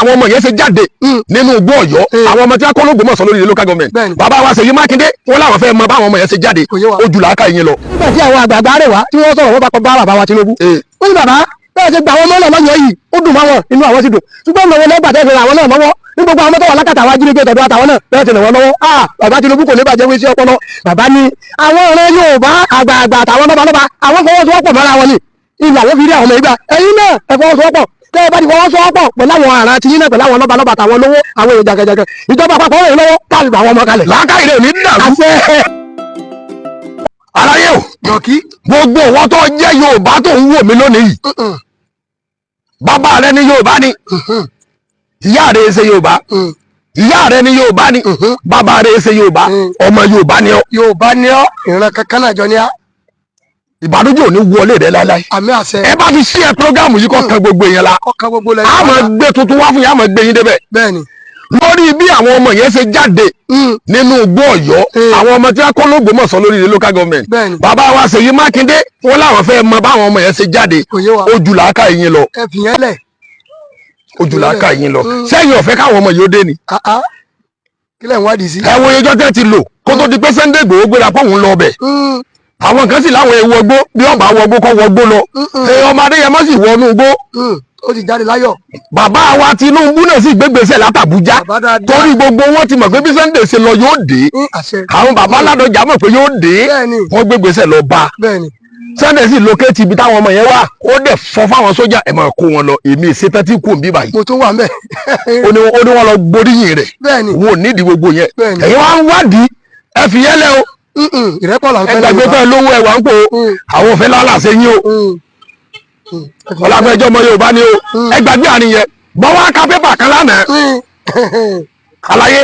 Àwọn ọmọ yẹn ṣe jáde nínú igbó Ọ̀yọ́, àwọn ọmọ tí wọ́n kọ́ l'Ógbómọ̀ṣọ́ lórí local government. Bàbá wa Ṣèyí Mákindé, wọ́n láwọn fẹ́ mọ báwọn ọmọ yẹn ṣe jáde. Kò yé wa. Ó jù làákà yín lọ. Nígbà tí àwọn àgbààgbà rẹ̀ wá tí wọ́n sọ̀rọ̀, wọ́n bá kọ bá bàbá wa Tinubu. Ó ní bàbá bẹ́ẹ̀ ṣe gba àwọn ọmọ náà lọ́yọ̀ọ́ yìí, ó dùn máwọn, inú àwọn sì dùn, ṣùgbọ́n lọ́wọ́ lẹ́gbàá tẹ́ fi ra àwọn náà lọ́wọ́ ní gbogbo àwọn tó wà lákàtà àwọn ajínigbé tọ̀dọ̀ àtàwọn náà bẹ́ẹ̀ ti ràn wọ́n lọ́wọ́. Ah, bàbá Tinubu, kò ní bàjẹ́ wí sí ọpọlọ. Bàbá ní àwọn ọ̀rẹ́ Yorùbá àgbààgbà àtàwọn lọ́balọ́ba, àwọn fọwọ́sowọ́pọ̀ mọ́ra wọn ni ìlà àwọn fi rí àwọn ọmọ ìgbà. Ẹ̀yin náà ẹ fọwọ́sowọ́pọ̀. Tẹ́ ẹ bá ti fọwọ́sowọ́pọ̀ pẹ̀lú àwọn ará tí yín náà, pẹ̀lú àwọn lọ́balọ́ba àtàwọn olówó, àwọn èèyàn jàgàjàgà, ìjọba àpapọ̀ rẹ̀ lọ́wọ́ káàdì àwọn ọmọ kalẹ̀. Làákàyè rẹ̀ ò ní dàrú. Àṣẹ. Aláyé o. Dọ̀kí. Gbogbo wọn tó jẹ́ Yorùbá tó ń wò mí lónìí yìí, bàbá rẹ ní Yorùbá ni, ìyá rẹ ṣe Yorùbá, ìyá rẹ ní Yorùbá ni, bàbá rẹ ṣe Yorùbá, ọmọ Yorùbá ni ọ. Yorùbá ní ọ, ìran kankan náà jọ ní á. Ìbànújẹ́ ò ní wọlé rẹ láéláé. Àmì, àṣẹ. Ẹ bá fi sí ẹ program yìí kọ́ kan gbogbo èèyàn la. Ọkàn gbogbo lẹ́yìn. A máa gbé tuntun wá fún yín, a máa gbé yín débẹ̀ lórí bí àwọn ọmọ yẹn ṣe jáde nínú igbó Ọ̀yọ́, àwọn ọmọ tí wọ́n kọ́ l'Ógbómọ̀ṣọ́ lórí local government. Bàbá wa Ṣèyí Mákindé, wọ́n láwọn fẹ́ mọ báwọn ọmọ yẹn ṣe jáde. Kò yé wa. Ó jù làákà yín lọ. Ẹ fìyẹn lẹ̀. Ó jù làákà yín lọ. Sẹ́yìn ọ̀fẹ́ káwọn ọmọ yìí ó dé ni? Ah, ah. Kí lẹ̀ ń wádìí sí? Ẹ wo ẹjọ́ tẹ́ ti lò kó tó di pé Sunday Igboho gbéra pọ̀ òun lọ ọbẹ̀. Àwọn kan sì láwọn ewu ọgbó, bí ọba wọgbó kọ́ wọgbó lọ. Ẹ ọmọ Adéyẹmọ sì wọnú igbó. Ó ti jáde láyọ̀. Bàbá wa Tinubu náà sì gbégbèsè látàbújá. Bàbá dáadáa. Torí gbogbo wọn ti mọ̀ pé bí Sunday ṣe lọ yóò dé. Àṣẹ. Àwọn bàbá Ládọjà mọ̀ pé yóò dé. Wọ́n gbégbèsè lọ bá Sunday, sì locate ibi táwọn ọmọ yẹn wà. Ó dẹ̀ fọ́ fáwọn sójà, ẹ̀ máa kó wọn lọ, èmi ìṣetán tí kò ń bí báyìí. Mo tún wà ńbẹ̀. Ó ní wọn lọ gbóríyìn rẹ̀. Wọn ò nídìí gbogbo yẹn. Ẹ̀yin wá ń wádìí, ẹ fi yẹn lẹ o. Ìrẹ́pọ̀ là ń Ẹ fẹ́. gbàgbé pẹ́ lówó ẹ wà ń pò àwọn òfin lálàsẹ yín o. Ọlágbẹ́jọ́ ọmọ Yorùbá ni o. Ẹ gbàgbé àárín yẹn. Bọ́ wá ka pépà kan lánàá. Àlàyé,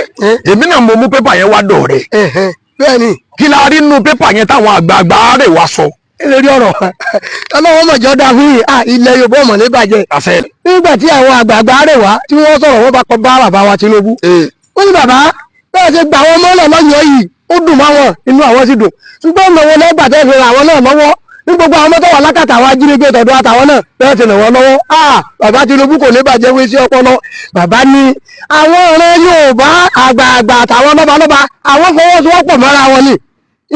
èmi náà mo mú pépà yẹn wá dọ̀ rẹ̀. Kí la rí nínú pépà yẹn táwọn àgbààgbà rẹ̀ wá sọ? Lórí ọ̀rọ̀ ọlọ́wọ́ mọ̀jọ́ dáa fún yìí. Ah, ilẹ̀ Yorùbá ọmọ ní bàjẹ́. Àṣẹ. Nígbà tí àwọn àgbààgbà rẹ̀ wá tí wọ́n sọ̀rọ̀, wọ́n bá kọ bá bàbá wa Tinubu. Ó ní bàbá bẹ́ẹ̀ ṣe gba àwọn ọmọ náà lọ́yọ̀ọ́ yìí, ó dùn máwọn, inú àwọn sì dùn, ṣùgbọ́n lọ́wọ́ lẹ́gbàá tẹ́ fi ra àwọn náà lọ́wọ́ ní gbogbo àwọn tó wà lákàtà àwọn ajínigbé tọ̀dọ̀ àtàwọn náà bẹ́ẹ̀ ti ràn wọ́n lọ́wọ́. Ah, bàbá Tinubu, kò ní bàjẹ́ wí sí ọpọlọ. Bàbá ní àwọn ọ̀rẹ́ Yorùbá àgbààgbà àtàwọn lọ́balọ́ba, àwọn fọwọ́sowọ́pọ̀ mọ́ra wọn ni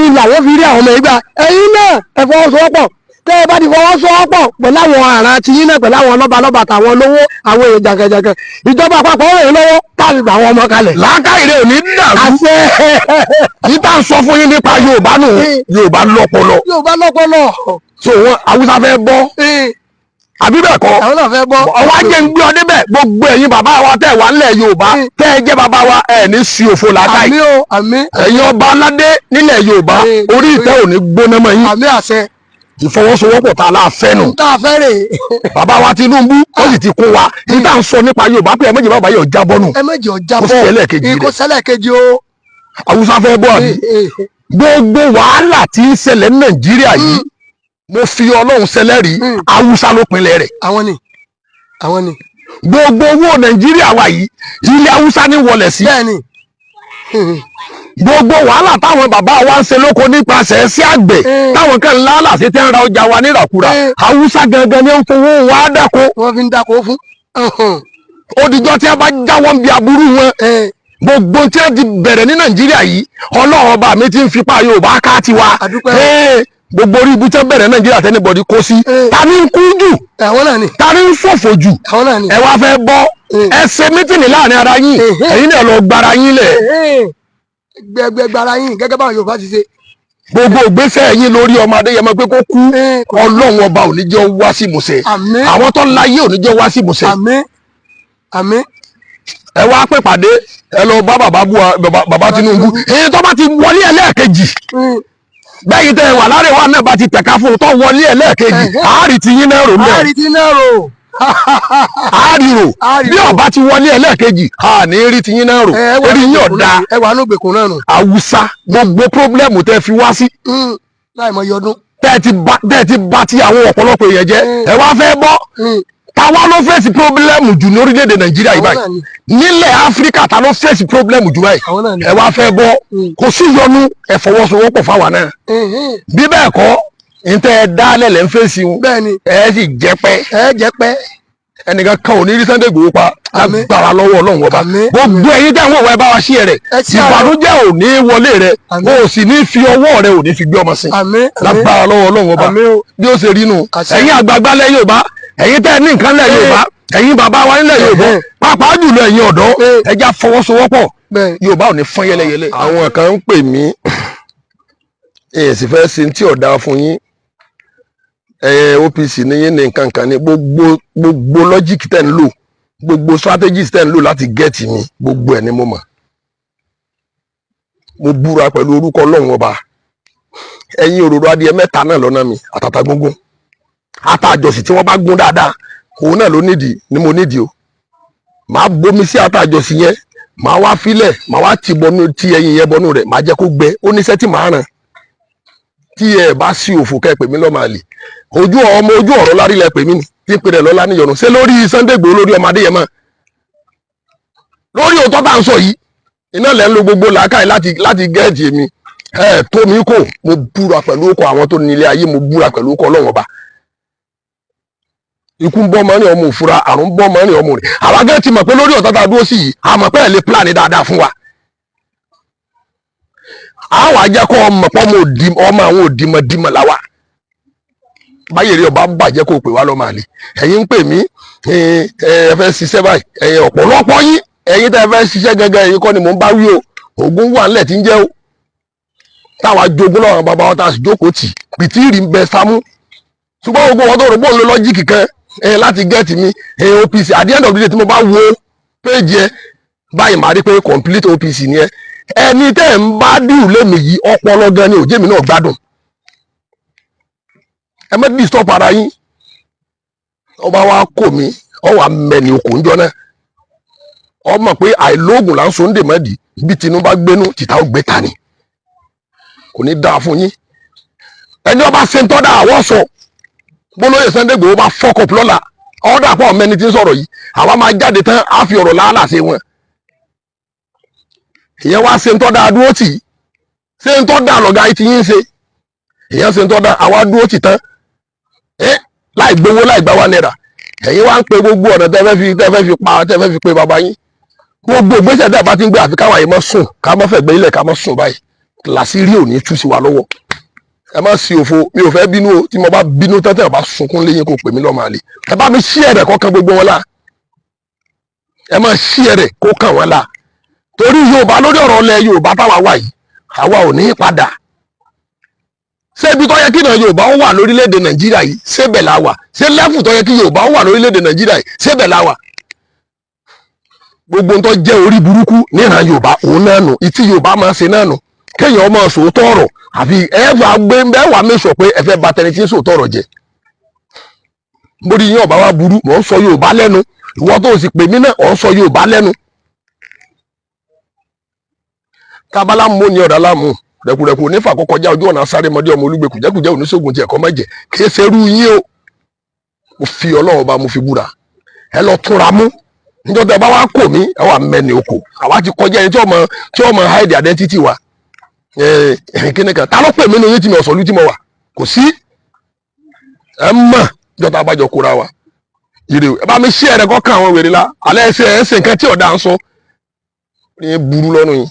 ìlà àwọn fi rí àwọn ọmọ ìgbà. Ẹ̀yin náà ẹ fọwọ́sowọ́pọ̀. Tẹ́ ẹ bá ti fọwọ́sowọ́pọ̀ pẹ̀lú àwọn ará tí yín náà, pẹ̀lú àwọn lọ́balọ́ba àtàwọn olówó, àwọn èèyàn jàǹkànjàǹkàn, ìjọba àpapọ̀ rẹ̀ lọ́wọ́ káàdì àwọn ọmọ kalẹ̀. Làákàyè rẹ̀ ò ní dàrú. Àṣẹ. Yìí tá à ń sọ fún yín nípa Yorùbá nù, Yorùbá lọ́pọlọ. Yorùbá lọ́pọlọ. So wọn Haúsá fẹ́ bọ́, àbí bẹ́ẹ̀ kọ́? Àwọn náà fẹ́ bọ́. Ọwọ́ ajé ń gbé ọ débẹ̀. Gbogbo ẹ̀yin bàbá wa tẹ̀ wá nílẹ̀ Yorùbá, tẹ́ ẹ jẹ́ bàbá wa, ẹ̀ ní sí òfò làákàyè. Àmín o, àmín. Ẹ̀yin ọba aládé nílẹ̀ Yorùbá, orí ìtẹ́ ò ní gbóná mọ́ yín. Àmín, àṣẹ. Ìfọwọ́sowọ́pọ̀ tá a láà fẹ́ nù. Tá a fẹ́ rè. Bàbá wa Tinubu, ó sì ti kún wa ní tá à ń sọ nípa Yorùbá pé ẹ méjì bàbá yóò jábọ́ nù. Ẹ méjì ọjà Kó bọ́. sí ẹlẹ́ẹ̀kejì rẹ̀. Kó sẹ́lẹ̀kejì o. Haúsá fẹ́ bọ́, àbí? Gbogbo wàhálà tí ń ṣẹlẹ̀ ní Nàìjíríà yìí, mo fi Ọlọ́run ṣẹlẹ́rìí, Haúsá ló pinlẹ̀ rẹ̀. Àwọn ni, àwọn ni. Gbogbo owó Nàìjíríà wa yìí, ilẹ̀ Haúsá ní wọlé sí. Gbogbo wàhálà táwọn bàbá wa ń ṣe lóko nípasẹ̀ sí àgbẹ̀, táwọn kan ńlá làṣẹ tẹ́ ń ra ọjà wa níràkúrà, Haúsá gangan ní ń fowó wa dáko. Wọ́n fi ń dáko fún. Ó dijọ́ tí a bá jáwọ́ ń bi aburú wọn, gbogbo tí a ti bẹ̀rẹ̀ ní Nàìjíríà yìí, Ọlọ́run ọba mi ti ń fipá Yorùbá ká tiwa. A dúpẹ́. Gbogbo orí ibi tí wọ́n bẹ̀rẹ̀ Nàìjíríà tẹ́nibọ̀dì kó sí, ta ni ń kú jù? Àwọn náà ni. Ta ni ń ṣòfò jù? Àwọn náà ni. Ẹ wá fẹ́ bọ́, ẹ ṣe meeting láàrin ara yín. Ẹ̀yin náà lọ gbára yín lẹ̀. Gbẹgbẹgbara yín gẹ́gẹ́ báwọn Yorùbá ti ṣe. Gbogbo ìgbésẹ̀ yín lórí ọmọ Adéyẹmọ pé kó kú, Ọlọ́run ọba ò ní jẹ́ ó wá sí ìmúṣẹ. Àmín. Àwọn tó láyé ò ní jẹ́ ó wá sí ìmúṣẹ. Àmín, àmín. Ẹ wá pè pàdé, ẹ lọ bá bàbá bua bàbá Tinubu. Èyí tó bá ti wọlé ẹlẹ́ẹ̀kejì, bẹ́yìn tẹ́ ẹ wà láre wa náà bá ti tẹ̀ka fún un tó wọlé ẹlẹ́ẹ̀kejì, àárí ti yín náà rò mẹ́. Àárí tí náà rò. Àárí rò. Àárí Bí rò. ọba ti wọlé ẹlẹ́ẹ̀kejì, àní rí ti yín náà rò. Ẹ wà Orí yín ọ̀dà. Ẹ wà nùgbèkùn náà nù. Haúsá, gbogbo problem tẹ́ fi wá sí, Láì mọ iye ọdún. tẹ́ ti bá ti àwọn ọ̀pọ̀lọpọ̀ èèyàn jẹ́, ẹ wá fẹ́ bọ́. Táwa ló face problem jù ní orílẹ̀-èdè Nàìjíríà yìí Àwọn báyìí? náà ni. Nílẹ̀ Áfíríkà, ta ló face problem jù báyìí? Àwọn náà ni. Ẹ wá fẹ́ bọ́, kò sí yọnu, ẹ fọwọ́sowọ́pọ̀ fáwa náà. Bí bẹ́ẹ̀ kọ́, n tẹ́ ẹ dálẹ̀ lẹ́ ń fèsì wọn. Bẹ́ẹ̀ni. Ẹ sì jẹ́ pẹ́. Ẹ jẹ́ pẹ́. Ẹnìkan kan ò ní rí Sunday Igboho pa. Àmín. Lágbára lọ́wọ́ Ọlọ́run Ọba. Àmín. Gbogbo ẹ̀yin tẹ́ ń wò wá, ẹ bá wa ṣí ẹ rẹ̀. Ẹ ṣí àrẹ. Ìbànújẹ́ ò ní wọlé rẹ. Àmín. O ò sì ní fi ọwọ́ rẹ, ò ní fi gbé ọmọ sí. Àmín, àmín. Lágbára lọ́wọ́ Ọlọ́run Ọba. Àmín o. Bí ó ṣe rí nù. Àṣẹ. Ẹ̀yin àgbààgbà lẹ̀ Yorùbá, ẹ̀yin tẹ́ ẹ ní nǹkan lẹ̀ Yorùbá, ẹ̀yin bàbá wa nílẹ̀ Yorùbá, pàápàá jùlọ ẹ̀yin ọ̀dọ́, ẹ já fọwọ́sowọ́pọ̀. Yorùbá ò ní fọ́n yẹlẹyẹlẹ. Àwọn kan ń pè mí, èyí sì fẹ́ ṣe tí ọ̀dà fún yín. OPC ní yín ní nǹkan kan ní gbogbo gbogbo logic tẹ́ ń lò, gbogbo strategies tẹ́ ń lò láti get mi, gbogbo ẹ̀ ni mo mọ̀. Mo búra pẹ̀lú orúkọ Ọlọ́run Ọba, ẹ̀yin òróró adìẹ mẹ́ta náà lọ́nà mi, àtàtà gúngún, àtàjọsìn tí wọ́n bá gún dáadáa, òun náà ló nídìí ni mo nídìí o. Màá bomi sí àtàjọsìn yẹn, màá wá filẹ̀, màá wá ti bọnú, ti ẹyin yẹn bọnú rẹ̀, màá jẹ́ kó gbẹ. Ó níṣẹ́ tí màá ràn. Tí ẹ bá sí òfò, kẹ́ pè mí lọ́mọ àlè, ojú ọmọ ojú ọ̀rọ̀ lárí lẹ pè mí ni tí ń pè rẹ̀ lọ́lá níyọ̀nù. Ṣé lórí Sunday Igboho, lórí ọmọdé yẹn mọ́, lórí òótọ́ tá à ń sọ yìí, iná lẹ́ ń lo gbogbo làákàyè láti get mi. Ẹ tó mi kò, mo búra pẹ̀lú ọkọ̀ àwọn tó nílé ayé, mo búra pẹ̀lú ọkọ̀ Ọlọ́wọ́n Ọba. Ikú ń bọ́ ọmọ rìn, ọmọ òfura, àrùn ń bọ́ ọmọ rìn, ọmọ rìn. Àwa gẹ́gẹ́ ti mọ̀ pé lórí ọ̀tá tá a dúró sí yìí, a mọ̀ pé ẹ̀ lè plan dáadáa fún wa. A wà jẹ́ kó ọmọ pọ́ ọmọ òdì, ọmọ àwọn òdìmọ̀dìmọ̀ làwà. Báyìí rí ọba bàjẹ́, kó pè wá lọ́mọ àlè. Ẹ̀yin ń pè mí, ẹ fẹ́ ṣiṣẹ́ báyìí. Ẹ̀yin ọ̀pọ̀lọpọ̀ yín, ẹ̀yin tẹ́ ẹ fẹ́ ṣiṣẹ́ gẹ́gẹ́, ẹ̀yin kọ́ ni mò ń bá wí o. Ògùn wà ńlẹ̀ tí ń jẹ́ o, táwa jogún lọ́wọ́ bàbá wọn, tá a sì jókòó tì pìtìrì ń bẹ sámú. Ṣùgbọ́n gbogbo wọn tó rò bóun lo logic kan láti get mi, OPC, at the end of the day, tí mo bá wo péjì ẹ báyìí, màá rí pé complete OPC ni ẹ. Ẹni tẹ́ ń bá dùn lémi yìí, ọpọlọ gan ni òjé mi náà gbádùn. Ẹ má disturb ara yín. Ọba wa kò mí, ọ wà mẹ́ni okò ń jọ náà. Ọmọ pé àìlóògùn là ń so ń dè mọ́dì. Bí tinú bá gbénú, tìta ó gbé ta ni. Kò ní dáa fún yín. Ẹni ọba ṣe ń tọ́da àwọn sọ bólóyè Sunday Igboho bá fuck up lọ́la, ọ̀dà pọ̀ mẹ́ni tí ń sọ̀rọ̀ yìí. Àwa máa jáde tán, á fi ọ̀rọ̀ làálàá ṣe wọn. Ìyẹn wá ṣe ń tọ́da dúró tì í, ṣe ń tọ́da lọ̀gá yìí ti yín ṣe. Ìyẹn ṣe ń tọ́da, àwa dúró tì tán ẹ láì gbowó, láì gbá wa náírà. Ẹ̀yin wá ń pe gbogbo ọ̀nà tẹ́ fẹ́ fi pa, tẹ́ fẹ́ fi pe bàbá yín. Gbogbo ìgbésẹ̀ tẹ́ bá ti ń gbé, àfi káwa yìí mọ́ sùn, ká mọ́ fẹ̀gbẹ́ ilẹ̀, ká mọ́ sùn báyìí, làṣírí ò ní tú sí wa lọ́wọ́. Ẹ má sí òfo. Mi ò fẹ́ bínú o. Tí mo bá bínú tẹ́tẹ́, bá sunkún léyìn, kó pè mí lọ́mọ àlè. Ẹ bá mi ṣí ẹ̀rẹ̀ kọ́ kan gbogbo wọn la. Ẹ má ṣí ẹ̀rẹ̀ kó kàn wọ́n la, torí Yorùbá, lórí ọ̀rọ̀ ilẹ̀ Yorùbá táwa wà yìí, àwa ò ní í padà. Ṣé ibi tó yẹ kí náà Yorùbá ó wà lórílẹ̀‐èdè Nàìjíríà yìí, ṣébẹ̀ la wà? Ṣé level tó yẹ kí Yorùbá ó wà lórílẹ̀‐èdè Nàìjíríà yìí, ṣébẹ̀ la wà? Gbogbo ń tó jẹ́ orí burúkú níran Yorùbá, òun náà nù. Ìtí Yorùbá máa ṣe náà nù, kéèyàn ọmọ sòótọ́ ọ̀rọ̀, àfi ẹ fà gbé ẹ wà mẹ́sọ̀ pé ẹ fẹ́ bà tẹni tí ń sòótọ́ ọ̀rọ̀ jẹ́. Mórí yín ọ̀bá wa burú. Mò ń sọ Yorùbá lẹ́nu, ìwọ tó o sì pè mí náà, ò ń sọ Yorùbá lẹ́nu. Tábàlá mú ní ọ̀dà láàmú rẹ̀kùrẹ̀kù onífà kọkọjá ojú ọ̀nà, sáré mọ́dé ọmọ olúgbẹ kùjẹ́kùjẹ́ oníṣègùn tí ẹ̀kọ́ mẹ́jẹ kì í ṣerú yín o. Mo fi Ọlọ́run Ọba, mo fi búra, ẹ lọ túnra mú. Níjọ́ tẹ́ bá wá kò mí, ẹ wà mẹ́ni oko. Àwa ti kọjá ẹni tí ọmọ hide identity wa. Ẹ kíni kan, ta ló pè mí ní yín tí mi ọ̀sọ̀lú tí mo wà? Kò sí. Ẹ mọ̀ níjọ́ tá a bá jọ kóra wa ire o. Ẹ bá mi ṣí ẹ̀rẹ̀ kọ́ kàn àwọn wèrè la alẹ́ ẹsẹ̀ ẹsẹ̀ nǹkan tí ọ̀dà ń sọ ní burú lọ́nu yìí.